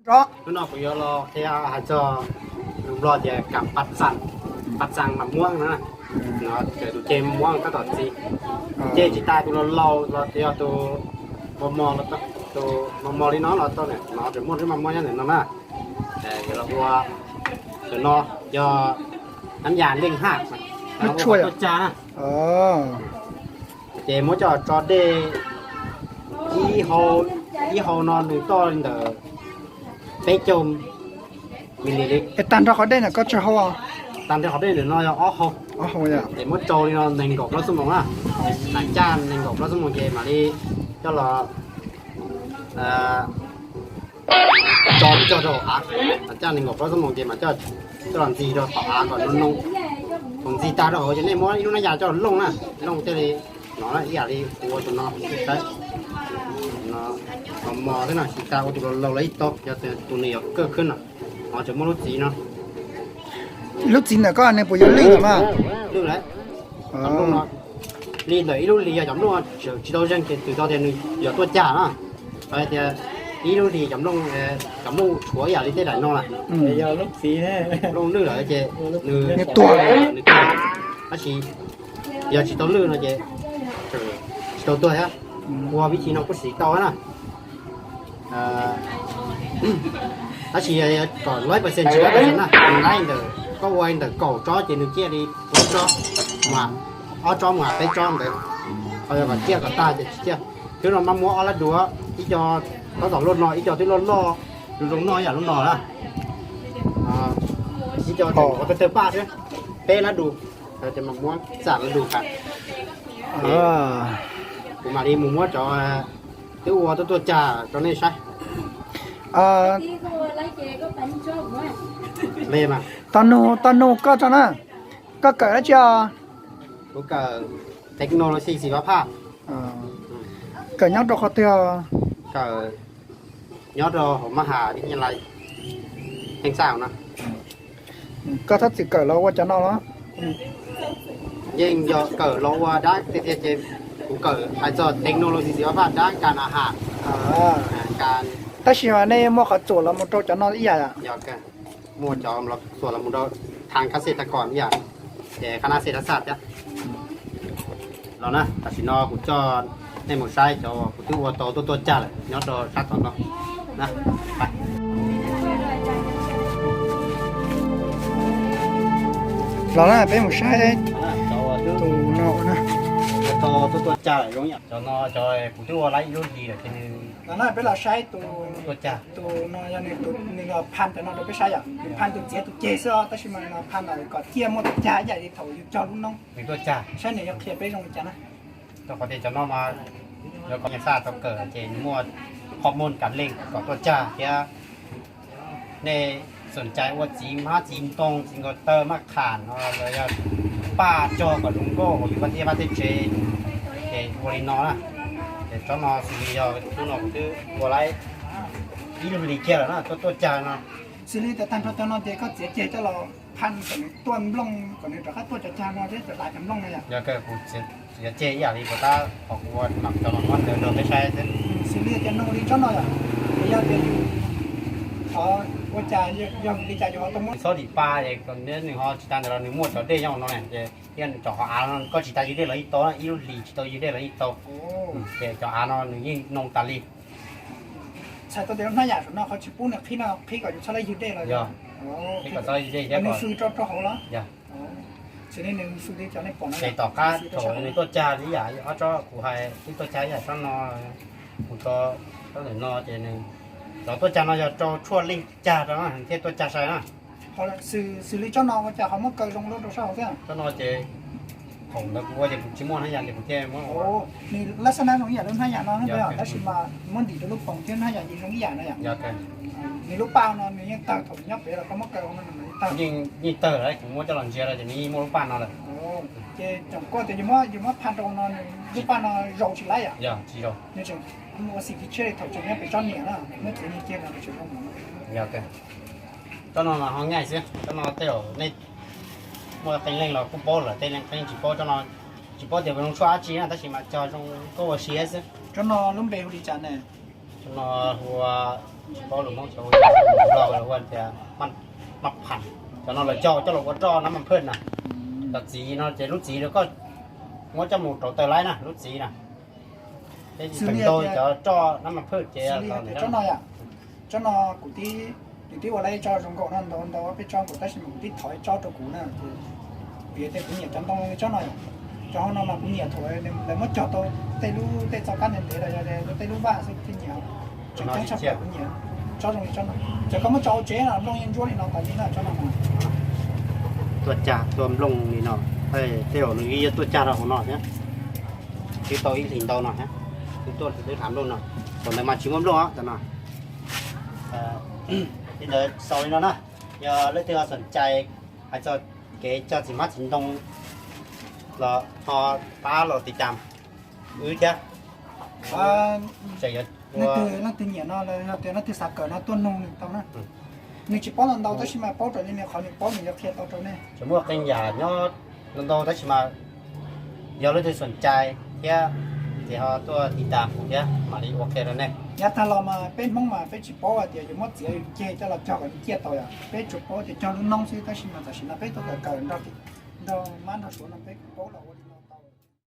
Hnub no kuv yuav los qhia hais txog lus Nplog tias kam pab txas, pab txas mas muab na, no ces tus ceg muab tab tom txiv, ceg tsis tas tus laus laus los yog tus mos mos, tus mos mos li no los tau, no tseem muaj lub mas muab nyob ntawm no na. Yuav los ua, tus no yog nam yas leej haj, tuaj cag na. Ces muab coj tso dej, ib hau, ib hau no nws toj li ntawm peb caug mililitr. Es tag nrho qhov dej ntawm koj tsawg hau? Tag nrho qhov dej ntawm no yog ob hau. Ces muab tsau li no nees nkaum plaub xuab moos na. Tam caj nees nkaum plaub xuab moos ces mam li coj los tso coj rau hauv av. Tam caj nees nkaum plaub xuab moos ces mam coj los ntxig rau hauv av kom noo noo. Thaum ntxig tag rau hauv ces nej muab ib lub nab yas coj los looj na, looj thiaj li no ib yam li kuv ua tus no, saib, mos mos xwb na, tsis tas ua tus laus laus los ib tau, yog tus nws yuav kaj khwb no, no tseem muaj lub txiv no. Lub txiv ntawm koj nws puas yog lwj mas? Lwj lawm. Li ntawm ib lub hlis yog cov nplooj, tsis tau zeeg ces twb tau tias nws yuav tuaj cag na. Hais tias ib lub hlis cov nplooj, cov nplooj tshuav ib yam li tej daim no lawm, nplooj lwj lawm ces nws tuag, nws tuag. Tab sis yog tsis tau lwj no ces tsis tau tuag thiab. Ua vib thi no kuj siv tau na. Tab sis kom lab percent tsis lab percent na, nws lab ntawm, koj ua ntawm kaum tsob ces nws ciaj li ob tsob, ob tsob mus peb tsob ntawd. Ho yog kom ciaj kom tag ces tsis ciaj. Twb no mas muab ob lab dua, ib co tab tom loj no, ib co twb loj loj, zoo zoo noj ib yam lub no na. Ib co tawg tawg paj xwb, peb lab dus, ces mas muab xam lab dus tas. Kuv mam li mus muab cov twb ua tuaj tuaj cag rau nej saib. Tau nug, tau nug koj tso na, koj kawm dab tsi os? Kuv kawm technology xis pab phaj. Kawm nyob rau qhov twg? Kawm nyob rau hauv mab has Vib Nyab Laj, Heej Xaj no. Koj txhob txwm kawm los ua cov no los? Yeej yog kawm los ua dab tiag tiag ces kuv kawm hais txog technology xis pab phaj dab kas nas has. Tab sis mas nej muaj qhov txuam los mus rau cov no ib yam? Muaj cov txuam los mus rau thaj kab xej thaj kom ib yam, ces qhab nab xej thaj xaj thiab. Los na, tam sim no kuv coj nej mus saib cov kuv twb ua tau tuaj tuaj cag lawm nyob rau sab tod no na. Los na, peb mus saib tus no na. Ua tau tuaj tuaj cag lawm zoo ib yam cov no, cov kuv twb ua lab ib lub hlis lawm ces nws, los na peb los saib tus, tuaj cag, tus no yog nws, nws los phaj cov no rau peb saib yom, nws phaj tus txiav tus ceg xwb os, tab sis mas nws los phaj ntawm kom ciaj muaj tus cag ib yam li thaum yus cog lub noob. Nws tuaj cag, saib nws yuav qhia peb zoo li cas na. Rau qhov tias cov no mas yog kom nyias xaj tau kawm ces nws muaj hormone kam leej kom tuaj cag thiab. Nej xoom cai ua txiv hmab txiv ntoo txiv nkaus taw maj qham no los yog paj cog kom zoo nkauj hauv yus vaj tiaj vaj teb tsev, ces ua li no na. Ces tsob no xws li yog hnub no kuv twb ua lawm ib lub hlis kiag lawm na, tuaj tuaj cag no. Xws li tias tag nrho cov no ces koj txiav ceg coj los phaj kom nws tuaj nplooj, kom nws rov qab tuaj cov cag no thiab cov dav cov nplooj no yom? Yog, kuv txiav ceg ib yam li puas tab qhov kuv ua cov no muab ntawd rau peb saib xwb. Xws li tias nug li tsob no yom, yog tias yus, qhov ua cas, yog li cas yus ho tau muab txhob dim pa es nws ho tsis tas ntawd los nws muaj cov dej nyob no na, ces thiaj nws cov qhov av no koj tsis tas ywg dej los yeej tau, ib lub hlis tsis tau ywg dej los yeej tau. Ces cov av no nws yeej noo tas li. Txhais tau tias lub hnab yam saum no qhov tsis pub nws qhib no qhib kom yus txhob laib ywg dej los yog? Qhib kom txhob ywg dej thiab kom nws xwb rau rau hauv los? Yog. Xws li nws xws li cov nej pom no, ces tom qab thaum nws tuaj cag li yam ob tsob kuv hais twb tuaj cag ib yam tsob no, mus rau tsob ntawm no ces nws, cov tuaj cag no yog rau tshuaj leej cag rau na thiaj tuaj cag sai na. Xws li tsob no ua cas ho muab kaw zoo lub rau sab hauv thiab? Tsob no ces thaum ntawd kuv ua ces kuv tsis muaj hnab yas ces kuv thiaj muab. Nws lab xab nab zoo ib yam lub hnab yas no, tab sis mas muab ntim rau lub poom thiab hnab yas ces zoo ib yam no yom? Nws lub paj no nws yeej tawg, thaum nws nyob pem los koj muab kaw no nws yeej tawg. Yeej tawg lawm, kuv muab coj los ntsia rau ces nws yeej muaj lub paj no lawm. Ces tseem kuaj tias yus muab, yus muab phaj rau no, lub paj no zaus tsis laib yom? Yog tsis zaus. Nws tseem ua xim kiv tshiab li thaum tseem nyob pem tsob niam na, muab txiav nyiag kiag no nws tseem zoo mus. Tsob no mas ho nyaij xwb, tsob no tej zaum nej muaj qee leej los kuj paub lawm, tej leej qee tsis paub tsob no, tsis paub tias zoo tshuaj dab tsi na, tab sis mas cog zoo koj ua siab xwb. Tsob no lub npe hu li cas ne? Tsob no hu ua Tsis paub lus Hmoob, cov ua tias maj pham, cov no lawv cog coj los ua roj nab mas phwj na. Cov txiv no ces lub txiv koj muab coj mus rauv taws laib na, lub txiv na. Xws li tias, cov roj nab mas phwj ces tsob no yom, tsob no kuv twb, kuv twb ua lawm ib tsob zoo nkauj no, ntau ntau peb tsob nkaus tab sis mas kuv twb thov ib tsob rau kuv na, ces vim tias kuv nyiam cov ntoo li tsob no yom. Cov hauv no mas kuv nyiam thaum lawv muab cog tau tej lub, tej txoj kab ntev ntev los yog tej lub vaj xwb thiaj nyiam. Tseem ceeb tshaj plaws kuv nyiam tsob zoo li tsob no. Ces koj muab tso hauv tsev los nplooj yeej ntsuab li no tas li na tsob no. Tuaj cag tuaj nplooj li no, tej zaum nws yeej yuav tuaj cag rau hauv no thiab. Twb tau ib hlis ntau no thiab, twb tuaj twb tham nplooj no. Thaum ntawd mas tsis muaj nplooj os, tam no. Li ntawd xaus li no na, yog leej twg ho xoom cai hais txog kev cog txiv hmab txiv ntoo los ho pab los tiv tam wb thiab. Tseem yuav, leej twg nyiam no los yog tias leej twg xav kawm no tuaj nug nws tau na. Nws tsis paub ntau ntau tab sis mas paub raws li nws qhov nws paub nws yuav qhia tau rau nej. Tseem muaj qee yam nyob ntau ntau tab sis mas yog leej twg xoom cai thiab ces ho tuaj tiv tam kuv thiab mam li ua qhia rau nej. Yav tag los mas peb Hmoob mas peb tsis paub hais tias yus muab txiav yus ceg coj los cog kom nws ciaj tau yom, peb tsuas paub tias cog lub noob xwb tab sis mas tam sim no peb tuaj kawm kawm nrog, nrog mab nrog suav no peb kuj paub los ua